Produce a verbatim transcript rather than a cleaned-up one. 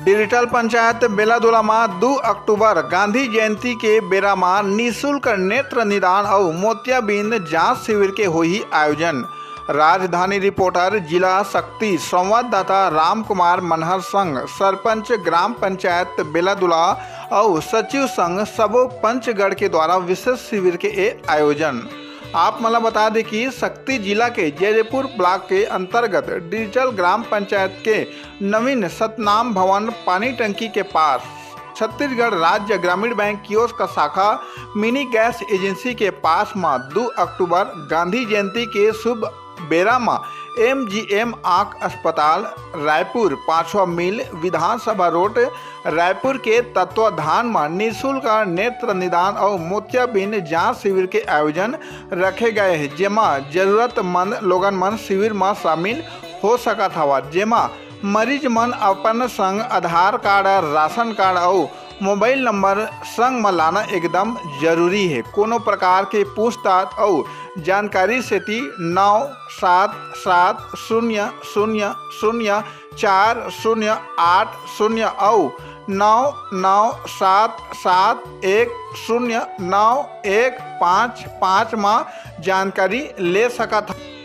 Digital panchayat Beladula म दू अक्टूबर गांधी जयंती के बेरा म निशुल्क नेत्र निदान अउ मोतियाबिंद जांच शिविर के होही आयोजन। राजधानी रिपोर्टर जिला शक्ति संवाददाता राम कुमार मनहर संग सरपंच ग्राम पंचायत बेलादुला अउ सचिव संग सबो पंचगण के द्वारा विशेष शिविर के ए आयोजन। आप मन ल बता दे कि शक्ति जिला के जैदेपुर ब्लॉक के अंतर्गत डिजिटल ग्राम पंचायत के नवीन सतनाम भवन पानी टंकी के पास छत्तीसगढ़ राज्य ग्रामीण बैंक कियोस्क शाखा मिनी गैस एजेंसी के पास म दू अक्टूबर गांधी जयंती के शुभ बेरा म एमजीएम आंख अस्पताल रायपुर, पांचवा मील, विधानसभा रोड, रायपुर के तत्वाधान म निशुल्क नेत्र निदान अउ मोतियाबिंद जांच शिविर के आयोजन रखे गए हे, जेमा जरूरतमंद लोगन मन शिविर म शामिल हो सकत हवय, जेमा मरीज मन अपन संग आधार कार्ड, राशन कार्ड अउ मोबाइल नंबर संग म लाना एकदम जरूरी हे। कोनो प्रकार के पूछताछ अउ जानकारी सेती नौ सात सात शून्य शून्य शून्य चार शून्य आठ शून्य अउ नौ नौ सात सात एक शून्य नौ एक पाँच पाँच म जानकारी ले सकत हव।